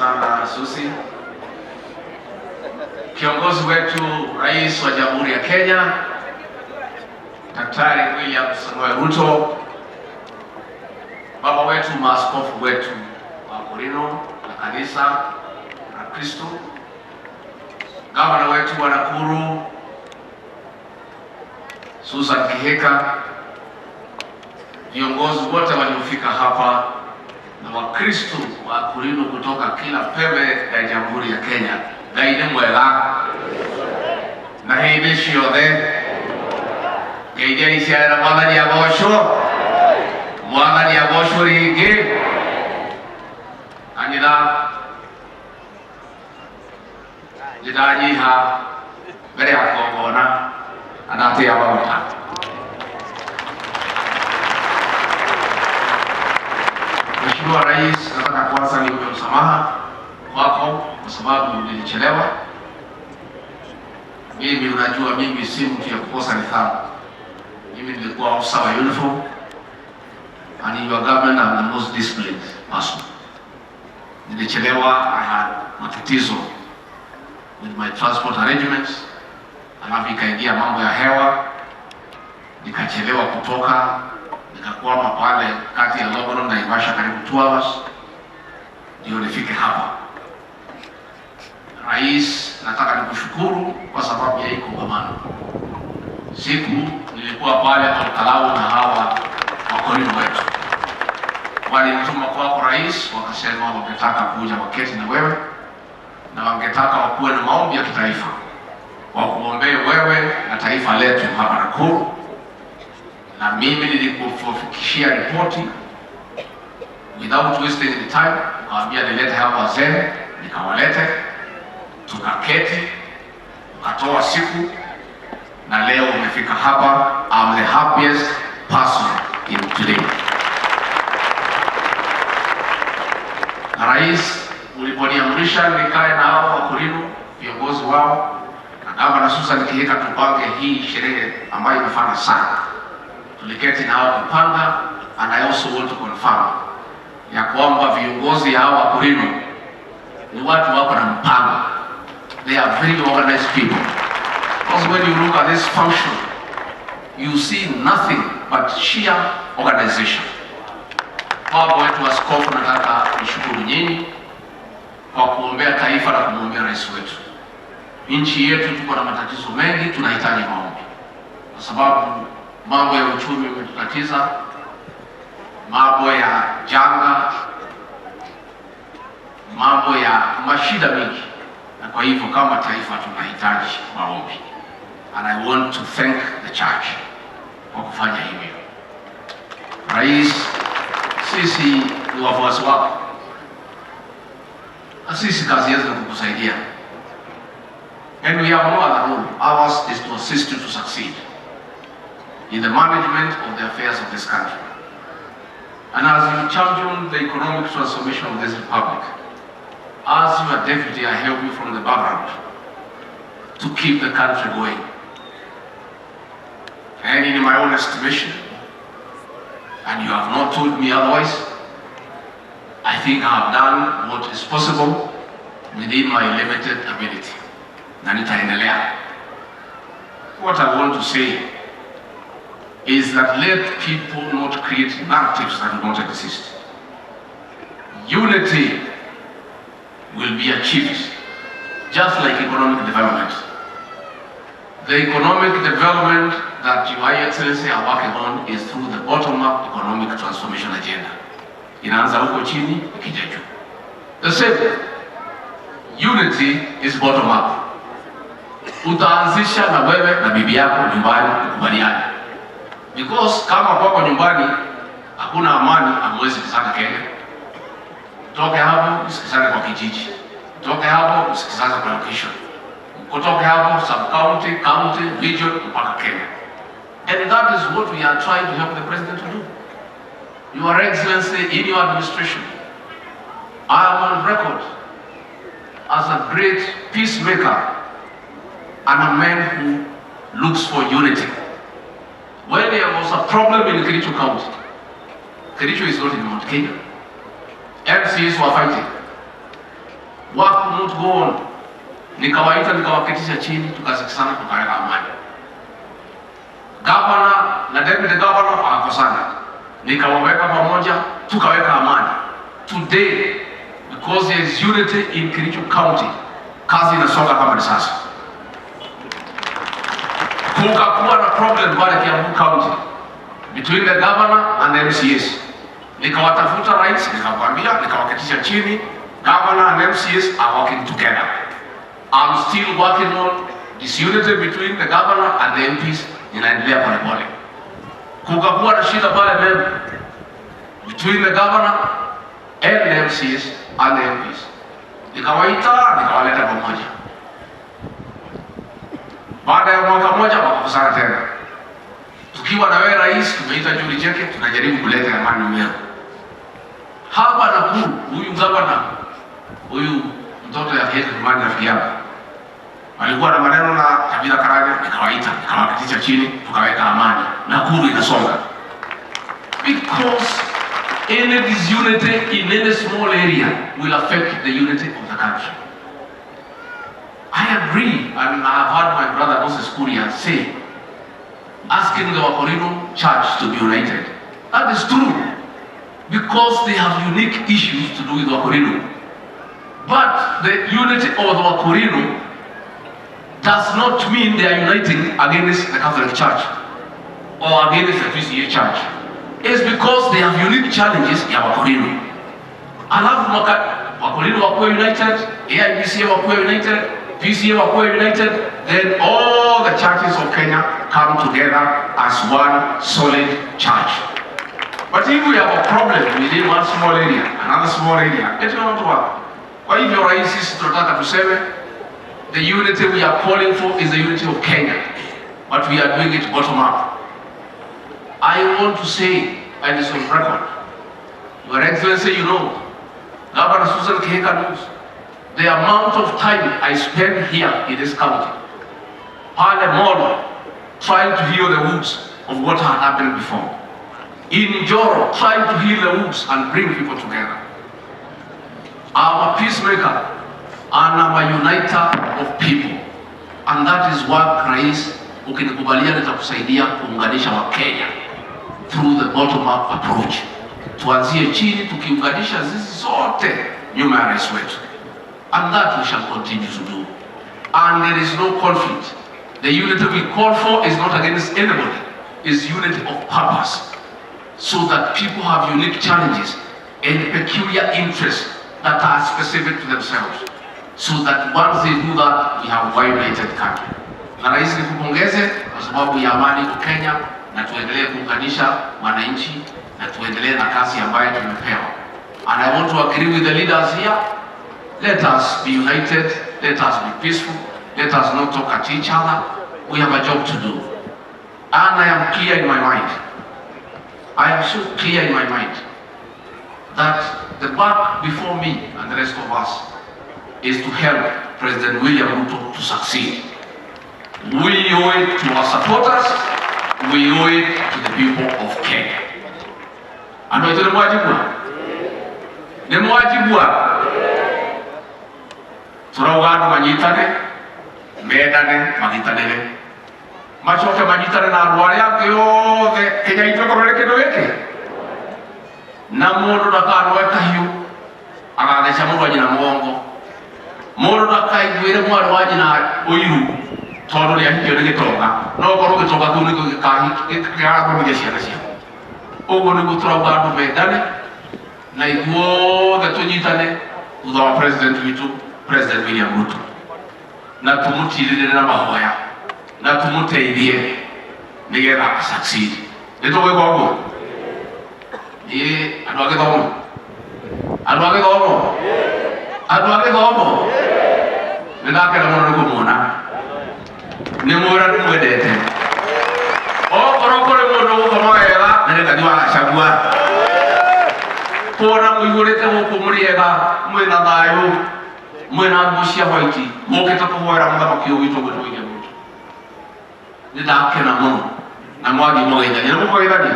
sana Susi. Kiongozi wetu Rais wa Jamhuri ya Kenya Daktari William Samoei Ruto, baba wetu, maaskofu wetu wa Akorino na kanisa la Kristo, gavana wetu wa Nakuru Susan Kihika, viongozi wote waliofika hapa na Wakristo wa Akorino kutoka kila pembe ya Jamhuri ya Kenya, Ngai nĩ mwega na hĩndĩ ciothe. Ngeithia iciara. Mwathani agocwo, Mwathani agocwo rĩngĩ. Kanitha, nĩndanyiha mbere ya kũgongona na ndatĩa maguta. Mheshimiwa Rais, nataka kwanza niombe msamaha kwako kwa sababu nilichelewa. Mimi unajua, mimi si mtu ya kukosa nidhamu. Mimi nilikuwa officer wa uniform and in your government I'm the most disciplined person. Nilichelewa, I had matatizo with my transport arrangements, alafu ikaingia mambo ya hewa, nikachelewa kutoka, nikakwama pale kati ya Longonot na Naivasha karibu 2 hours ndio nifike hapa. Rais, nataka nikushukuru kwa sababu ya hii kongamano. Siku nilikuwa pale Olkalou na hawa Wakorino wetu walinituma kwako Rais, wakasema wangetaka kuja waketi na wewe na wangetaka wakuwe na maombi ya kitaifa, wakuombee wewe na taifa letu hapa Nakuru. Na mimi nilikufikishia ripoti without wasting any time, ukaambia nilete hawa wazee, nikawalete, tukaketi, ukatoa siku na leo umefika hapa. I'm the happiest person in today. Na Rais, uliponiamrisha nikae na hao Wakorino viongozi wao na Gavana Susan Kihika tupange hii sherehe ambayo imefana sana, tuliketi na hao kupanga, and I also want to confirm ya kwamba viongozi hao Wakorino ni watu wako na mpango. They are very organized people. Because when you look at this function, you see nothing but sheer organization. Baba wetu askofu, nataka nishukuru nyinyi kwa kuombea taifa na kumwombea rais wetu. Nchi yetu tuko na matatizo mengi, tunahitaji maombi, kwa sababu mambo ya uchumi umetutatiza, mambo ya janga, mambo ya mashida mingi, na kwa hivyo kama taifa tunahitaji maombi. And I want to thank the church kwa kufanya hivyo. Rais, sisi ni wafuasi wako na sisi kazi yetu ni kukusaidia. And we have no other role. Ours is to assist you to succeed in the management of the affairs of this country. And as you champion the economic transformation of this republic, as your deputy, I help you from the background to keep the country going. And in my own estimation, and you have not told me otherwise, I think I have done what is possible within my limited ability. Na nitaendelea. What I want to say is that let people not create narratives that do not exist. Unity will be achieved just like economic development. The economic development that Your Excellency are working on is through the bottom-up economic transformation agenda. Inaanza huko chini ikija juu. The same, unity is bottom up. Utaanzisha na wewe na bibi yako nyumbani mkubaliane. Because kama kwako nyumbani hakuna amani, hamwezi sikizana Kenya. Toke hapo msikizane kwa kijiji, toke hapo msikizane kwa location, kutoke hapo sub county, county, region mpaka Kenya. And that is what we are trying to help the president to do. Your Excellency, in your administration, I am on record as a great peacemaker and a man who looks for unity. When there was a problem in Kericho County, Kericho is not in Mount Kenya, MCAs were fighting. Work could not go on. Nikawaita, nikawaketisha chini, tukasikizana, tukaweka amani. Governor na deputy governor wakakosana, nikawaweka pamoja, tukaweka amani. Today, because there is unity in Kericho County, kazi inasonga kama risasi. Kukakuwa na problem pale Kiambu County between the governor and the MCAs. Nikawatafuta rais, nikamwambia, nikawaketisha chini, governor and MCAs are working together. I'm still working on disunity between the governor and the MPs, inaendelea polepole. Kukakuwa na shida pale Meru between the governor and the MCAs and the MPs. Nikawaita, nikawaleta pamoja. Baada ya mwaka mmoja wakakosana tena. Tukiwa na wewe rais, tumeita Njuri Ncheke, tunajaribu kuleta amani Meru. Hapa Nakuru, huyu gavana huyu mtoto ya Kenya Kimani, rafiki yangu, alikuwa na maneno na Kabila Karanja, nikawaita, nikawaketisha chini, tukaweka amani. Nakuru inasonga because any disunity in any small area will affect the unity of the country. I agree, and I have heard my brother Moses Kuria say, asking the Wakorino Church to be united. That is true, because they have unique issues to do with Wakorino. But the unity of the Wakorino does not mean they are uniting against the Catholic Church or against the PCEA Church. It's because they have unique challenges ya Wakorino. Alafu Wakorino wakuwe united, AIPCA wakuwe united, PCEA wakuwe united, then all the churches of Kenya come together as one solid church. But if we have a problem within one small area, another small area, it will not work. Kwa hivyo rais, sisi tunataka tuseme the unity we are calling for is the unity of Kenya, but we are doing it bottom up. I want to say, and it's on record, Your Excellency, you know, Governor Susan Kihika knows, the amount of time I spend here in this county, pale Molo, trying to heal the wounds of what had happened before. In Njoro, trying to heal the wounds and bring people together. I'm a peacemaker and I'm a uniter of people. And that is what, Rais, ukinikubalia nitakusaidia kuunganisha Wakenya through the bottom up approach. Tuanzie chini tukiunganisha sisi zote nyuma ya rais wetu. And that we shall continue to do. And there is no conflict. The unity we call for is not against anybody. It's unity of purpose. So that people have unique challenges and peculiar interests that are specific to themselves. So that once they do that, we have a united country. Na rais, nikupongeze kwa sababu ya amani iko Kenya, na tuendelee kuunganisha wananchi na tuendelee na kazi ambayo tumepewa. And I want to agree with the leaders here. Let us be united, let us be peaceful, let us not talk at each other. We have a job to do. And I am clear in my mind. I am so clear in my mind that the work before me and the rest of us is to help President William Ruto to succeed. We owe it to our supporters, we owe it to the people of Kenya. Andũ aitũ nĩ mwajigua? Nĩ mwajigua? Tũrauga andũ manyitane, mendane, magitanĩre, macoke manyitane na andũ arĩa angĩ othe. Kenya itũ ĩkorwo ĩrĩ kĩndũ gĩkĩ, na mũndũ ndakanoe kahiũ agatheca mũrũ wa nyina mũgongo, mũndũ ndakaiguĩre mwarĩ wa nyina ũiru tondũ nĩ ahikio nĩ gĩtonga, no korwo gĩtonga kĩu nĩkĩo gĩgathomithia ciana ciao. Ũguo nĩguo tũrauga andũ mendane na ithuothe tũnyitane thutha wa president witũ, President William Ruto, na tũmũtirĩrĩre na mahoya na tũmũteithie nĩgetha succeed. Nĩ tũgwĩka ũguo? Ĩ, andũ a gĩthomo, andũ a gĩthomo, andũ a gĩthomo, nĩ ndakena mũno nĩ kũmuona, nĩ mwĩra nĩ mwendete. Okorwo kũrĩ mũndũ gũkoma wega nĩ Rigathi wa Gachagua, kuona mũihũrĩte gũkũ, mũrĩ ega, mwĩna thayũ, mwĩna nguo cia white, mũkĩte kũhoera mũthamaki ũyũ witũ gwĩtwo William Ruto, nĩ ndakena mũno. Na mwathiĩ mũgeithania, nĩ mũkũgeithania,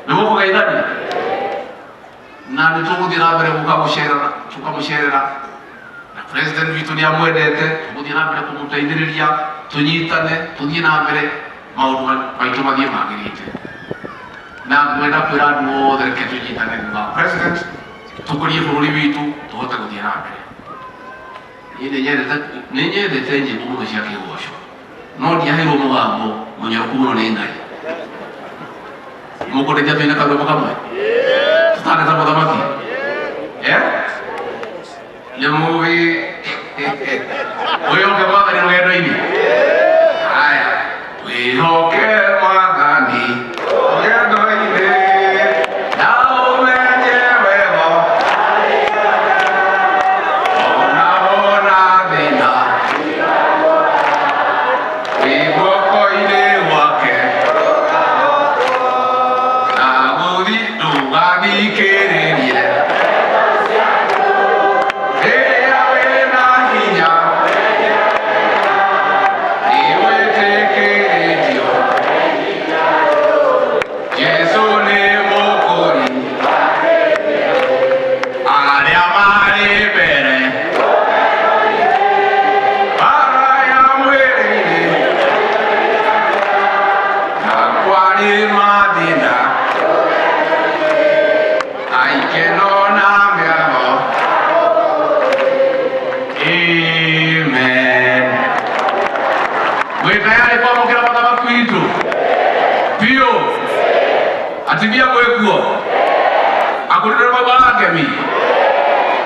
nĩ mũkũgeithania, na nĩ tũgũthiĩ na mbere gũka gũcerera, tũkamũcerera. Na president witũ nĩ amwendete, tũgũthiĩ na mbere kũmũteithĩrĩria, tũnyitane, tũthiĩ na mbere maũndũ maitũ mathiĩ magĩrĩte. Na ngwenda kwĩra andũ othe, reke tũnyitane thutha wa president, tũkũrie bũrũri witũ, tũhote gũthiĩ na mbere. Niĩ nĩ nyendete nyĩmbo mũno cia kĩgoco, no ndiaheirwo mũgambo mũnyoroku mũno nĩ Ngai. Mũkũndeithia tũine karwĩmbo kamwe tũtane ta mũthamaki? Eh? Nĩ mũĩ wĩhoke Mwathani rũgendo-inĩ. Haya, wĩhoke Mwathani rũgendo-inĩ na ũmenye wego ona wona thĩna wĩ guoko-inĩ gwake na gũthi ndũgathikĩrĩrie rĩrĩa wĩna hinya nĩwĩtĩkĩrĩtio. Jesu nĩ mũkũri arĩa marĩ mbere bara ya mwĩrĩ-inĩ na kwarĩ mathĩna aikeno na mĩago. Amen. Mwĩ tayari kwamũkĩra mũthamaki witũ biũ? Atumia mwĩkuo akũrĩre maugaga ngemi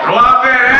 rwa mbere.